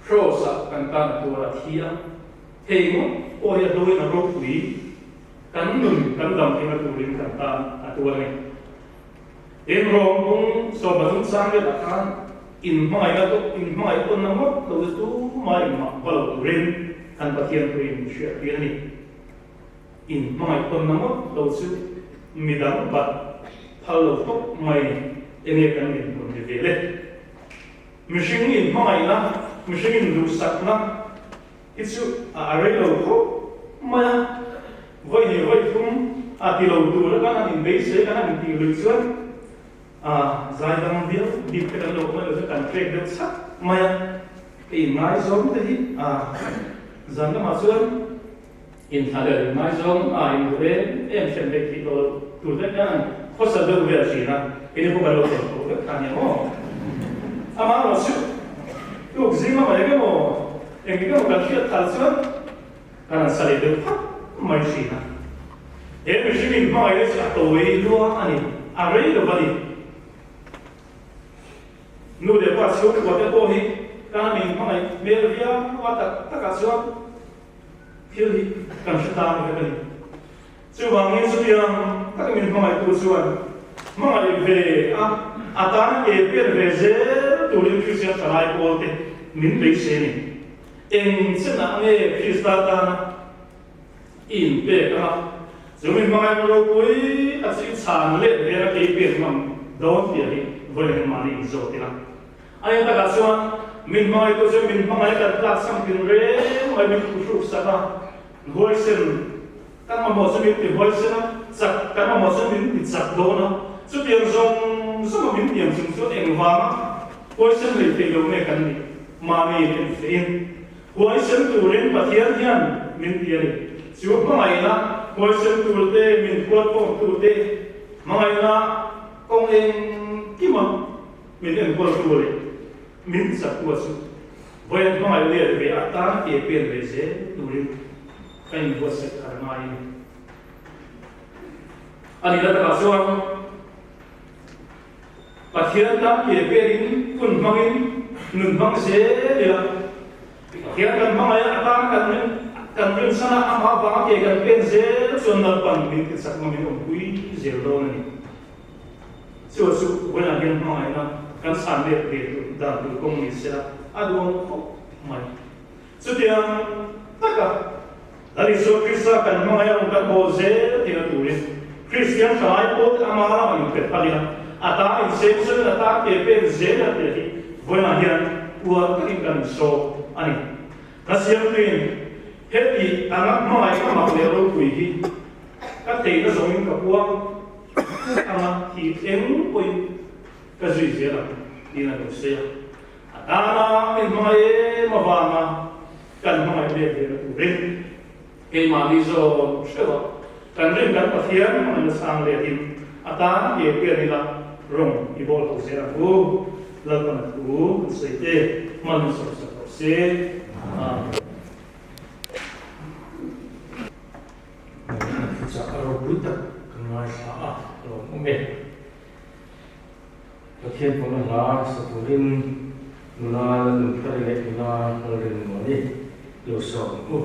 Kraws-ah kan tan a tuar a thi a, hei ngawt pawh hi a hloin a ropui, kan nun kan dam theihna turin kan tan a tuar a ni. Eng rawng bung 13 chang velah khan inhmangaihna pawh inhmangaih pawnna ngawt lo chu tumah engmah va lo turin kan Pathian pawhin min hriattir a ni. Inhmangaih pawnna ngawt lo chu midang bat phal lo khawp mai enge kan dinhmun ni ve le. Mihring inhmangaihna, mihring induhsakna hi chu a rei lo khawp mai a, vawi hnih vawi thum a ti lo tur a kan han inbeisei kan han intih lui chuan a zaidam viau bik te kan lo awm a, chu kan trek deuh chhak mai a, hei inngaizawng te hi a zan lamah chuan Inthlahlel ngaizawng a induh em em hriat vek thei tawh loh tur vek hian an khawsa deuh vel thin a, kei pawh ka lo tawn tawh vek kha nia maw. Amaherawh chu tuk zing lamah eng emaw engtik emaw kan hriat thar chuan kan han sa leh deuh phak mai thin a. He mihring inhmangaihna chu a tawi lua a ni, a rei lo a ni. Nu leh pa chhungkua te pawh hi kan inhmangaih hmel viau a tak takah chuan Thil hi kan hre tang vek a ni. Chuvangin chutiang takin min hmangaihtu chuan hmangaih ve a, a tan ke pen ve zel turin Kristian thalai pawlte min beisei a ni. Eng chenah nge Krista tana i inpek anga chu min hmangaihna ropui tak chu i chhan let vela ke i pen ngam dawn tih hi vawi leh mahni inzawt ila. A eng takah chuan min hmangaihtu chu min hmangaih kan tlak chhang tin reng mai min phuhruk sak a, huaisen kan mamawh chu min ti huaisen a, chak kan mamawh chu min ti chak dawn a, chutiang zawng zawnga min tiam chung chuan engvanga huaisen lei theih lo nge kan nih? Mahni en feiin huaisen turin Pathian hian min ti a ni. Chu hmangaihna huaisen turte min huatkhawmtute hmangaihna kawng engkima Min enkawl tu leh min chakua chu vawiin hmangaih let ve atan ke pen ve zel turin ka inbuatsaih thar ngai a ni. A nihna takah chuan Pathian tan ke penin hun hmangin nun hmang zel ila, Pathian kan hmangaih a atan kan rin kan rinchhan a, amah avanga ke kan pen zel chuan Lalpan min tichak ngam in awmpui zel dawn a ni. Chu chu vawiinah hian hmangaihna kan chhan let ve tur dan tur kawng ni sela a duang khawp mai. Chutiang taka Lal Isua Krista kan hmangaih a rawn kan haw zel theihna turin Kristian thalai pawlte ama lamah inphet phal ila, a tan insem sawiin a tan ke pen zel ila tih hi vawiinah hian uar takin kan insawm a ni. Ka siamtuin heti anga hmangaihna mak leh ropui hi ka theihna zawngin ka puang Anga hi eng pawhin ka zui zel ang tiin a lo sawi a. A tana min hmangaih em avanga kan hmangaih let ve na turin keimahni zawn hreuh a, kan rin kan Pathian hmangaihna chhang letin a tana ke pian ila rawng i bawl ho zel ang u. Lalpan a thu kan sawi te hman in sawm sak rawh se. Amen. Thuchah a ropui tak kan ngaithla a, a lawmawm e. Pathian pawhna hla sa turin nula Lalnunthari leh nula Lalrinmuani lo sawm ang u.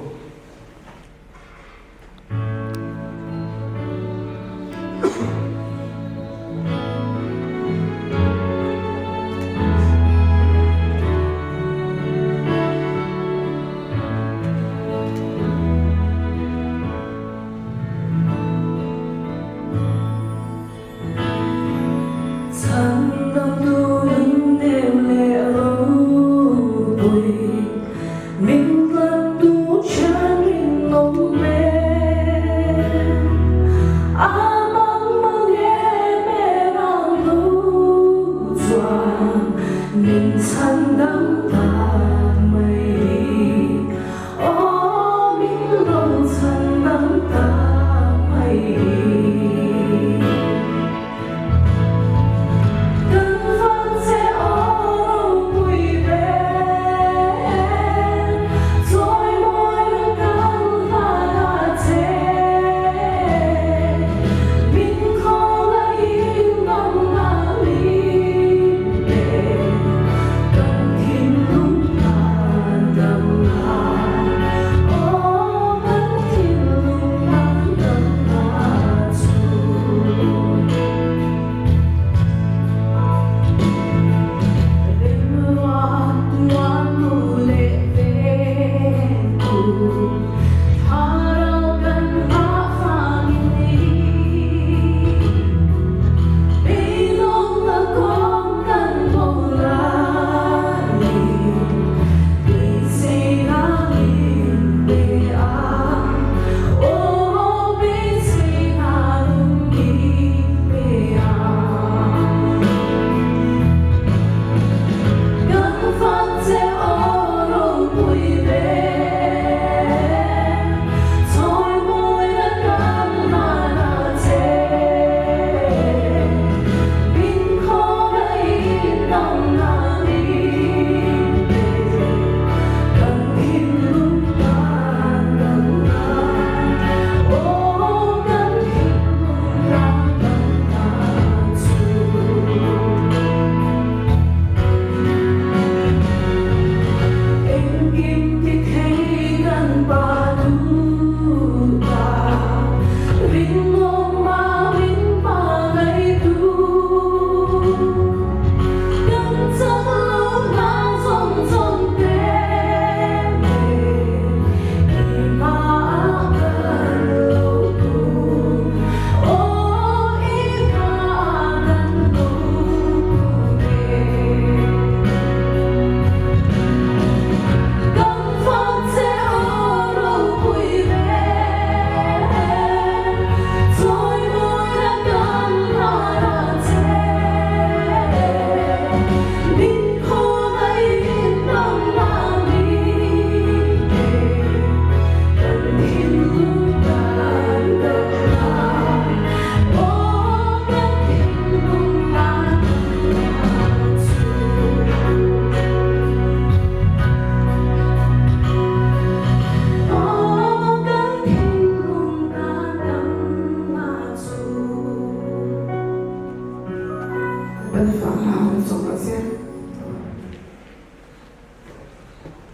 Lalpan a fakna ah malsawm rawh se.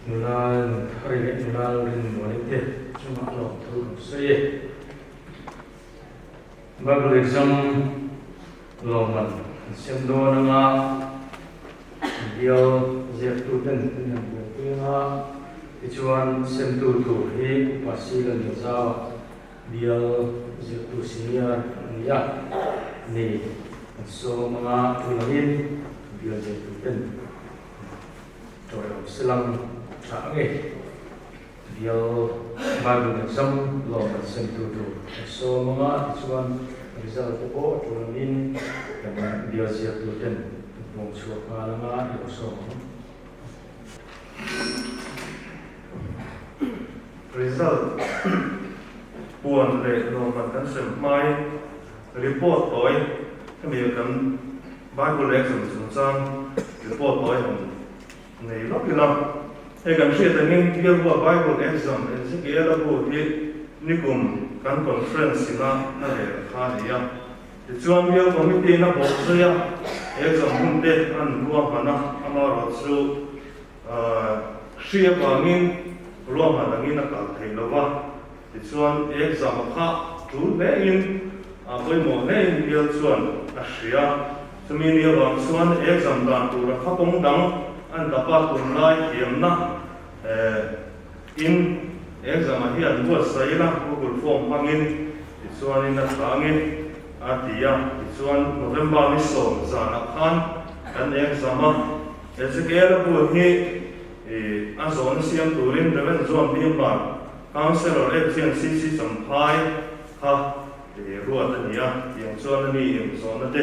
Nula Nunthari leh Nula Rinmuani te chungah lawmthu kan sawi e. Bible exam lawmman an sem dawn anga bial ziaktu ten an han buaipui anga tichuan semtu tur hi Upa Sila Lianzau bial ziaktu senior a ni a ni an sawm anga chu langin bial ziaktu ten tawih awm selang tha ange. Bial Bible exam lawm an sem tu tur an sawm anga tichuan result te pawh a tul angin kan bial ziak tu ten an hmuam chhuak nghal anga i lo sawm ang. Result puan leh lawmman kan sem hmain report tawi hemi kan Bible exam chungchang report tawi han Nei lawk ila, hei kan hriat angin Bialhua Bible Exam Ezekiela bu hi nikum kan conference ina a rel kha a ni a. Tichuan Bial Committee in a bawk zui a, exam hun te an ruahman a, amaherawh chu hri avangin ruahman angin a kal thei lo va. Tichuan exam a kha tul hlein a pawimawh hlein Bial chuan a hria. Chumi ni avang chuan exam dan tura kha kawng dang an dapa tunlai thiamna in exam ah hian buatsaih ila Google form hmangin tichuanin a tha ange a ti a. Tichuan November ni 10 zanah khan kan exam a, Ezekiel-a bu hi a zawhna siam turin Rev. John Bimbar, Councillor FGNCC Champhai kha ruat a ni a, tiang chuan a ni em zawhna te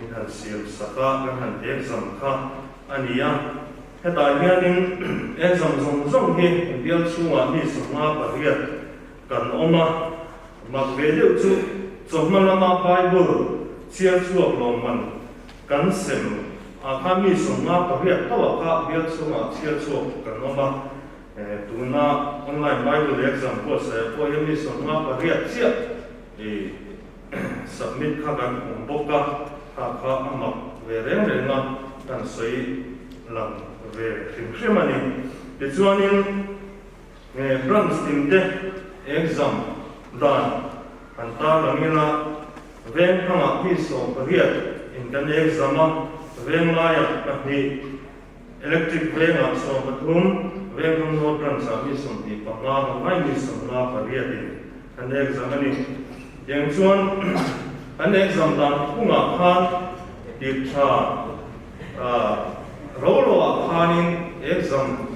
min han siam sak a, kan han exam kha a ni a. Hetah hianin exam zawng zawng hi kan bial chhungah mi 58 kan awm a, mak ve deuh chu chawhma lama Bible chhiar chhuak lawmman kan sem ah khan mi 58 tho ah kha bial chhungah chhiar chhuak kan awm a. Tuna online Bible exam buatsaih pawh hian mi 58 chiah i submit kha kan awm bawk a, kha kha a mak ve reng reng a, kan sawi lang ve hrim hrim a ni. Tichuanin branch tin te exam dan han tarlang ila veng hmangah mi 18 in kan exam a, veng laiah pahnih, Electric vengah 13, Vengham North Branch-ah mi 25, Vangai mi 58 in an exam a ni. Tiang chuan an exam dan phungah khan tir tha rolo-ah khanin exam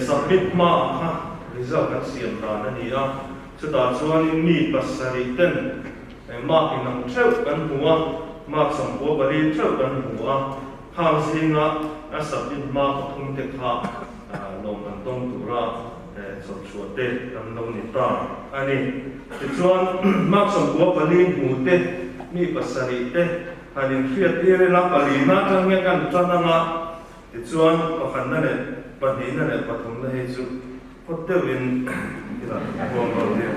submit hmaah kha result an siam dan a ni a, chutah chuanin mi pasarih ten mark inang theuh kan hmu a, mark 94 theuh kan hmu a. Khang zinga a submit hma pathum te kha lawm an dawng tura chawpchhuah te kan lo ni ta a ni. Tichuan, mark 94 hmu te, mi pasarih te han inhriat tir ila, palina atang hian kan tan anga, tichuan pakhatna leh pahnihna leh pathumna hei chu phawt deuhin ila huam lo nia.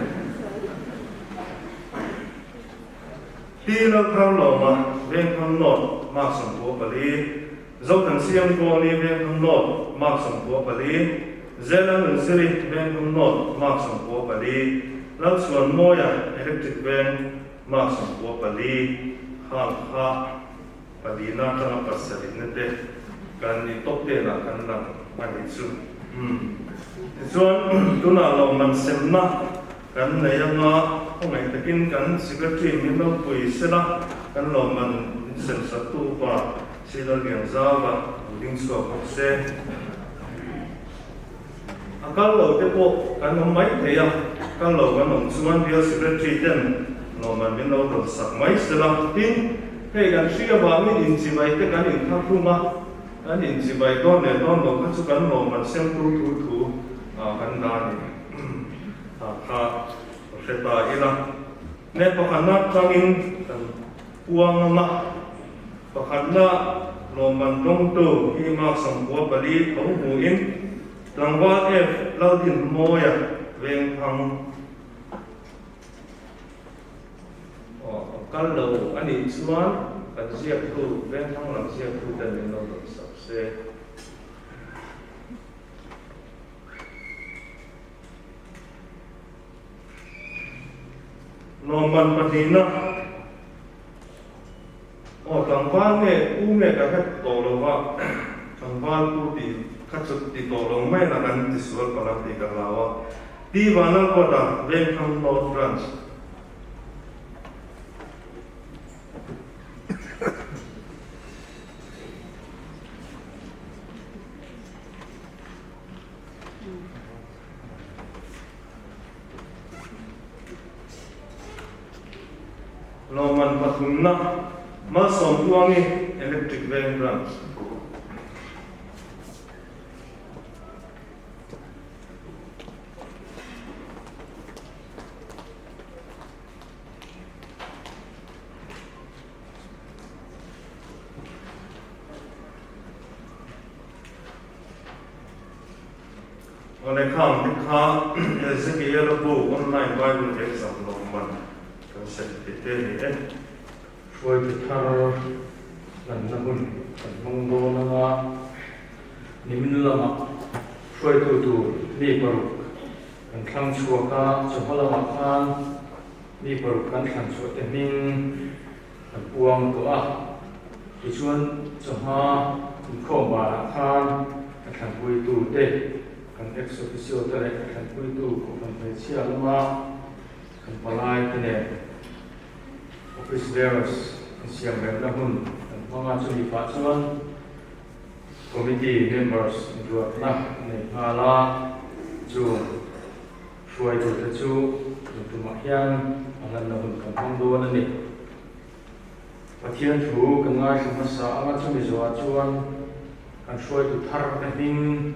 Pi Laltharlawma, Vengthang North, mark 94, Zothansiam Kawni, Vengthang North, mark 94, Zela Nunziri, Vengthang North, mark 94, Lalchhuanmawia, Electric Veng, mark 94, Hang kha palina atanga pasarihna te kan ni top ten ah kan lang a nih chu. Umm. Tichuan tunah lawmman semna Kan nei anga khawngaih takin kan Secretary min lo pui sela, kan lawmman min sem saktu upa Silo Lianzauva lo ding chhuak bawk se. A kal lo te pawh kan awm mai thei a, kal lo kan awm chuan Bial Secretary ten lawmman min lo dawn sak mai sela. Tin, hei kan hri avangin inchibai te kan inthahrung a, kan inchibai dawn leh dawn lo kha chu kan lawmman semtu thu thu kan dah a ni. Tah kha ka hre ta ila. Ne pakhatna atangin kan puang ang a, pakhatna lawmman dawngtu hi mark 94 tho hmuin tlangval F Laldinmawia Vengthang aw a kal lo a nih chuan. Kan ziaktu, Vengthlang lam ziaktu ten min lo dawn sak se. Lawmman pahnihna, Aw tlangval nge pu nge ka hre tawh lo va, tlangval pu tih kha chu ti tawh lo mai la kan tisual palh ang tih ka hlau a, Pi Vanlalruata, Vengthlang North Branch. Lawmman pathumna, Malsawmtluangi Electric Veng Branch. Awle khang te kha Ezekiel-a bu online Bible exam lawmman kan sem thei te ni e. Hruaitu thar hlanna hun kan hmang dawn anga nimin lamah hruaitu tur mi paruk kan thlang chhuak a, chawhma lamah khan mi paruk kan thlan chhuah te hming kan puang tawh a, tichuan chawhma inkhawm banah khan a thlanpuitu te, kan ex officio te leh a thlanpuitu kohhran hmeichhia lama kan palai te nen office bearers insiam remna hun kan hmang a, chumi pah chuan committee members inruatna nei nghal a, chung Hruaitute chu tun tumah hian a hlanna hun kan hmang dawn a ni. Pathian thu kan ngaithla hmasa anga chumi zawhah chuan kan hruaitu thar te hming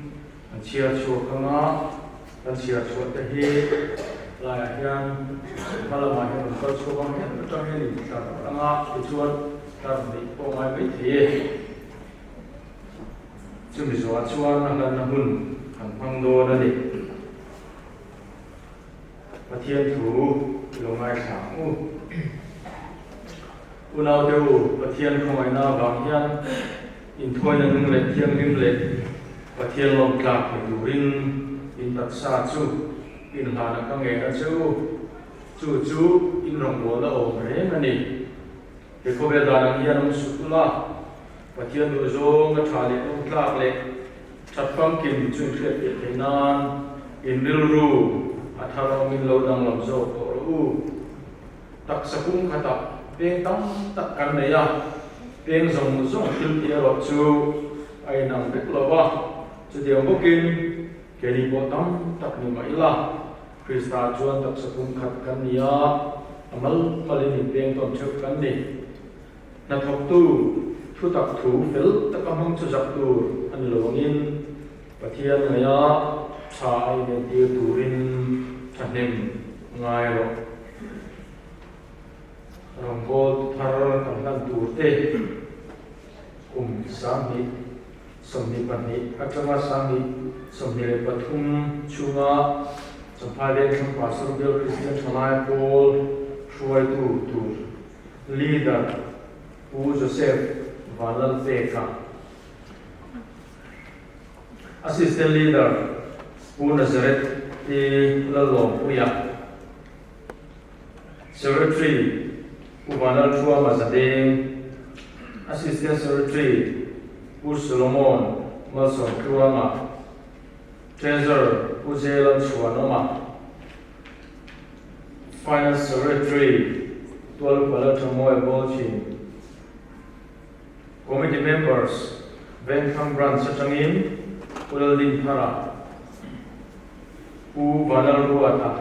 kan chhiar chhuak anga kan chhiar chhuah te hi laiah hian hma lamah hian rawn kal chhuak ang hian atang hian intlar anga tichuan tlar hnih pawh ngai mai thei e. Chumi zawhah chuan a hlanna hun kan hmang dawn a ni. Pathian thu i lo ngaithla ang u. Unaute u, Pathian khawngaihna avang hian inthuaina nung leh thianghlim leh Pathian lawmtlak ni turin in taksa chu inhlanah ka ngen a che u. Chu chu in rawngbawlna awm reng a ni. He khawvel dan ang hian awm sut ula, Pathian duh zawng a tha leh awm tlak leh that famkim chu inhriat piah thei nan in rilru a thar awmin lo danglam zawk tawh rawh u. Taksa pum khatah peng tam tak kan nei a, peng zawng zawng thil tih erawh chu a inang vek lo va, chutiang bawkin keini pawh tam tak ni mah ila, Krista chuan taksa pum khat kan ni a, a mal malin inpeng tawn theuh kan ni. Hnathawktu thutak thu fel taka hmang chu zak tur a ni lo angin Pathian ngaia tha a inentir turin thahnem ngai rawh. Rawngbawltu thar kan hlan tur te kum 20 22 atanga 2023 chhunga Champhai Vengthlang Pastor Bial Kristian Thalai Pawl hruaitu tur Leader Pu Joseph Vanlalpeka, Assistant Leader Pu Nazareth T Lallawmpuia, Secretary Pu Vanlalthuama Zadeng, Assistant Secretary Pu Solomon Malsawmtluanga, Treasurer Pu Jelan Chhuanawma, Finance Secretary Tualpala Thamuai Bawlchin, Committee Members Vengthlang Branch atangin Pu Laldinthara, Pu Vanlalruata,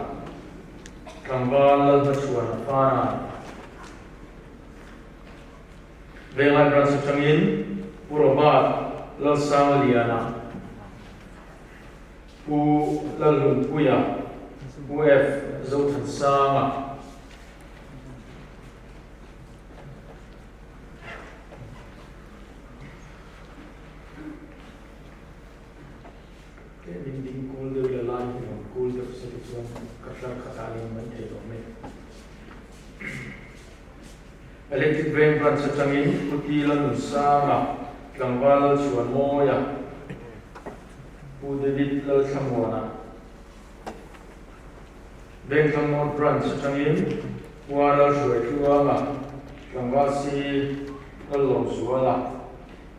Tlangval Lalhmachhuana Fana, Venglai Branch atangin Pu Robert Lalsangliana, Pu Lalhlunpuia, Pu F. Zothansanga. Tlem in ding kul deuh la lai hi rawn kul deuh se te chuan ka tlar khat ah leng mai thei lo mai. Electric Veng Branch atangin Pu T Lalnunsanga, Tlangval Lalchhuanmawia, Pu David Lalthlamuana, Vengthlang North Branch atangin Pu A Lalhruaitluanga, Tlangval C Lallawmzuala,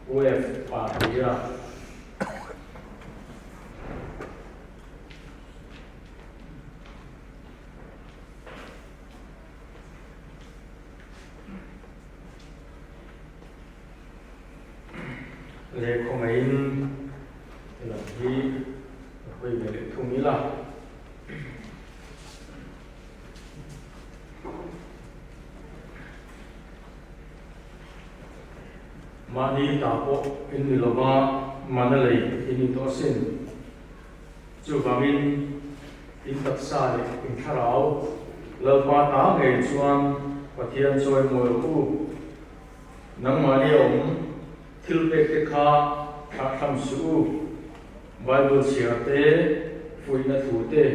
Pu F Pahlira. Leh khawngaihin lam hi ka hawi ve leh thung ila. Mahni ta pawh in ni lova mana lei in ni tawh asin. Chuvangin in taksa leh in thlarau Lalpa ta ngei chuan Pathian chawi mawi rawh u. Nangmahni a awm thil pek te kha thlahthlam suh u. Bible chhiar te, fuihna thu te,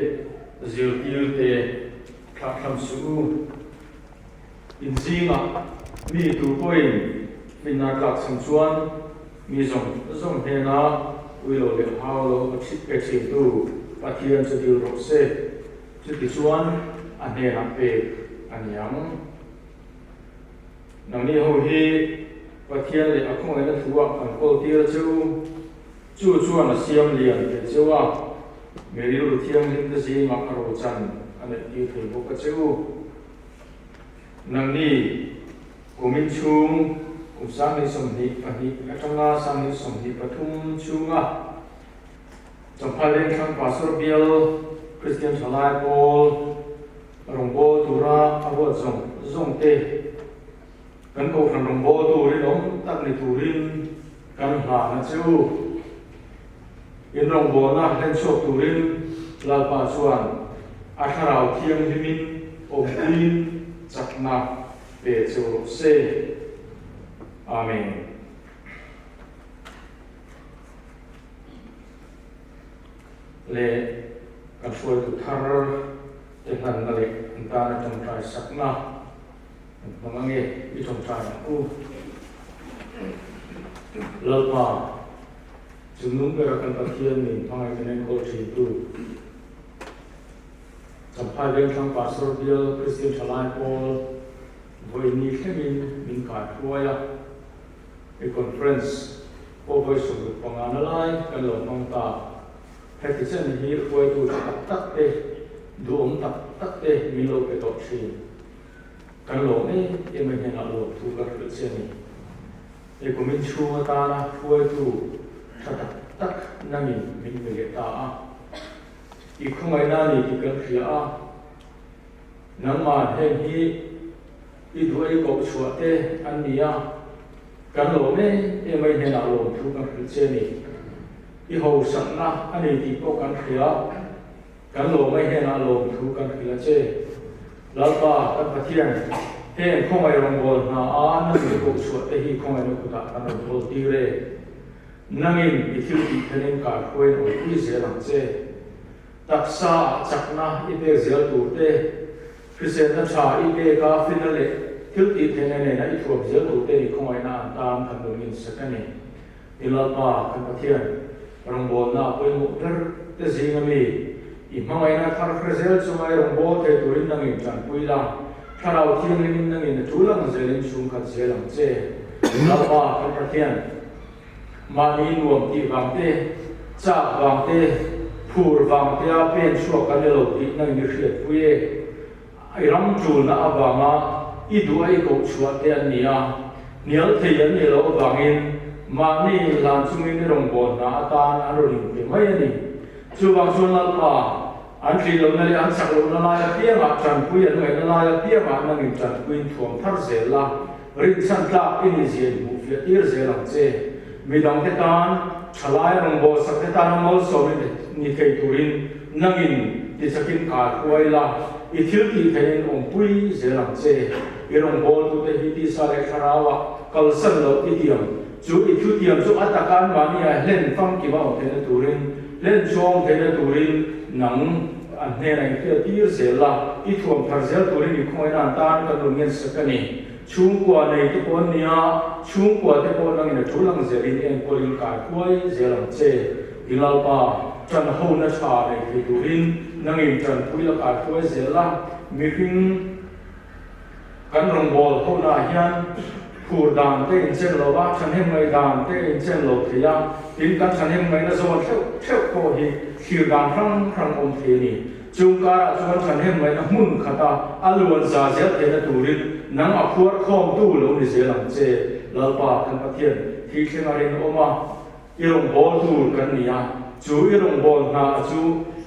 zirtir te thlahthlam suh u. In zingah mi tu pawhin finna tlak chhung chuan mi zawng zawng hnena ui lo leh hau lo a chhit pe thintu Pathian chu dil rawh se, chuti chuan a hnenah pek a ni ang. Nangni ho hi Pathian leh a khawngaihna thu-ah kan kawl tir a che u, chu chuan a siam lian thei che u a, mi rilru thianghlim te zingah a rochan a neih tir thei bawk a che u. Nangni kumin chhung kum 2022 atanga 2023 chhunga Champhai Vengthlang Pastor Bial Kristian Thalai Pawl rawngbâwl tura a ruat zawng zawng te kan kohhran rawngbâwl tur rinawm tak ni turin kan hlan a che u. In rawngbâwlna hlen chhuak turin Lalpa chuan a thlarau thianghlimin awmpuiin chakna pe che u rawh se. Amen. Leh kan hruaitu thar te hlanna leh an tana tawngtai sakna kan hmang ange i tawngtai ang u. Lalpa. Chu nung bera kan Pathian min hmangaih kan enkawl thintu Champhai Vengthlang Pastor Bial Kristian Thalai Pawl vawiini thlengin min kaihruai a, i conference pawh vawi 65 na lai kan lo hmang ta. Heti chen hi hruaitu tha tak tak te, duhawm tak tak te min lo pe tawh thin. Kan lawm em em a hnenah lawmthu kan hrilh che a ni. He kumin chhung atana hruaitu tha tak tak nangin min pe leh ta a. I khawngaihna a ni tih kan hria a, nangmah heng hi i duh ei koh chhuah te an ni a, kan lawm em em a i hnenah lawmthu kan hrilh che a ni. I hausakna a ni tih pawh kan hria. Kan lawm mai hnenah lawmthu kan hrilh a che. Lalpa, kan Pathian, heng khawngaih rawngbâwl hna a nangin koh chhuah te hi khawngaihna kutah kan rawn hawl tir e. Nangin i thil tih thenin kaihruaiin awmpui zel ang che. Taksa ah chakna i pek zel tur te, hriselna tha i pek a fina leh thil tih theihna nena i thuam zel tur te ni khawngaihna an tan kan rawn insak a ni. I Lalpa, kan Pathian, rawngbâwlna a pawimawh ber te zînga mi, i hmangaihna thar hre zêl chunga i rawngbâwl thei tûrin nangin ṭanpui la, Thlarau Thianghlimin nangin a ṭul ang zêlin chhungkhat zêl ang che. Lalpa, kan Pathian, mahni nuam tih vâng te, châk vâng te, phûr vâng tea pên chhuak kan ni lo tih nangin i hriatpui e. I ram ṭulna avanga i duh a i koh chhuah te an ni a, hnial thei an nih loh avangin mahni inhlan chungin i rawngbâwl hna atan an rawn inpe mai a ni. Chuvang chuan Lalpa, an tlih lohna leh an chak lohna lai apiangah ṭanpui an ngaihna lai apiangah nangin ṭanpuiin thuam thar zel la, rinchhan tlak i nihzia i hmuhfiah tir zel ang che. Midangte tan, ṭhalai rawngbâwl sakte tana malsawm i ni thei turin nangin tichakin kaihruai la, i thil tih theihin awmpui zel ang che. I rawngbâwltute hi tisa leh thlarauah kalsan loh i tiam. Chu i thutiam chu a taka anmahnia hlen famkim a awm theihna turin, hlen chhuah awm theihna turin nang an hnenah i hriat tir zel la, i thuam thar zel turin i khawngaihna an tan kan rawn ngensak a ni. Chhungkua nei te pawh an nia, chhungkua te pawh nangin a tul ang zelin enkawl in kai huai zel ang che. I Lalpa, ṭan hona ṭha nei thei turin nangin ṭanpui la kai huai zel la, mihring kan rawngbâwl honaah hian phur dan te inchen lo va, ṭhahnem ngaih dan te inchen lo thei a, tin kan ṭhahnem ngaihna zawn ṭheuh ṭheuh pawh hi thlir dan hrang hrang awm thei a ni. Chung karah chuan ṭhahnem ngaihna hmun khata a luan za zel theihna turin nang a phuar khawmtu lo ni zel ang che, Lalpa kan Pathian, thih thlenga rinawm a, i rawngbâwl tur kan ni a, chu i rawngbâwl hna chu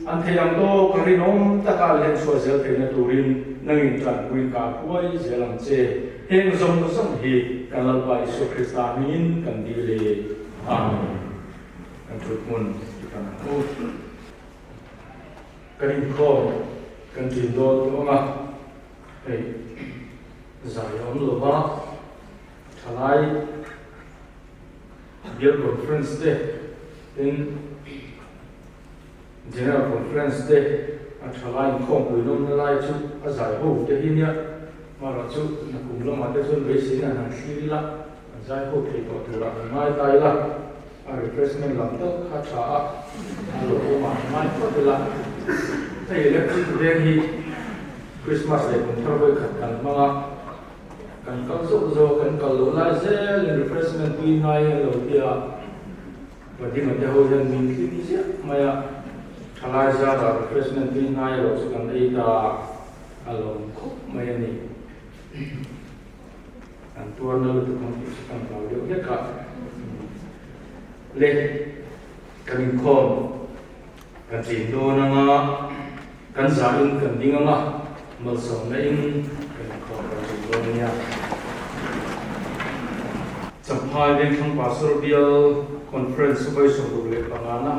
an thei ang tawk a rinawm taka an hlenchhuah zel theihna turin nangin ṭanpuiin ka huai zel ang che. Heng zawng zawng hi kan Lalpa Isua Krista hmingin kan dil e. Amen. Kan thut hmun i pan ang u. Kan inkhawm kan ṭin dawn tawh ang a, hei zai a awm lo va, ṭhalai Bial Conference te, tin General Conference te a ṭhalai inkhawmpui nawmna lai chu a zai ho te hi nia, amaherawh chu nakum lamah te chuan beiseina an han thlir ila, an zai ho thei tawh turah kan ngai ta ila, a refreshment lam deuh kha tha a, a lo awmah an ngai phawt ila. Hei electric veng hi Christmas leh kum thar vawikhat kan hmang a. Kan kal zauh zauh a, kan kal loh lai zelin refreshment pui ngai an lo ti a, Vadima te ho hian min hlim ziah mai a, thalai zarah refreshment pui ngai lo chu kan ei ta a lawm khawp mai a ni. Kan tuarna lutuk ang tih chu kan hlau deuh hlek a. Le, kan inkhawm kan chin dawn anga Kan zah in kan ding ang a, malsawmna in kan inkhawm kan tum dawn a nia. Champhai Vengthlang Pastor Bial Conference vawi 65 na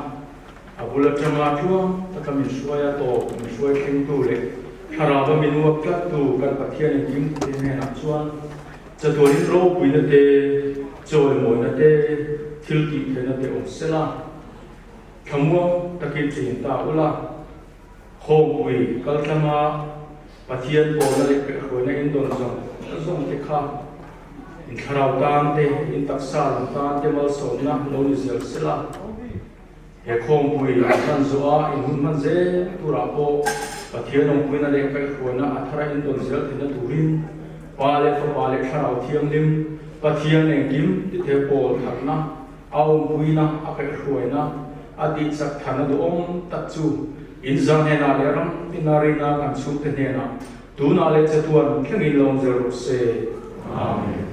a bul atanga tluang taka min hruai a tawp min hruai thlengtu leh thlarau a min uap tlattu kan Pathian engkim te hnenah chuan chatuanin ropuina te, chawimawina te, thil tihtheihna te awm sela. Thlamuang takin ṭin ta ula, Hawngpui kaltlanga Pathian pawlna leh kaihhruaina in dawn zawng zawng te kha in thlarau tan te, in taksa lam tan te malsawmna lo ni zel sela. He khawngpui an hman zawha in hun hman zel turah pawh Pathian awmpuina leh kaihhruaina a thara in dawn zel theihna turin Pa leh Fapa leh Thlarau Thianghlim Pathian engkim tithe pawl tharna A awmpuina, a kaihhruaina, a tihchak than a duhawm tak chu in za hnenah leh ram tina rina kan chhungte hnenah tunah leh chatuan thlengin lo awm zel rawh se. Amen.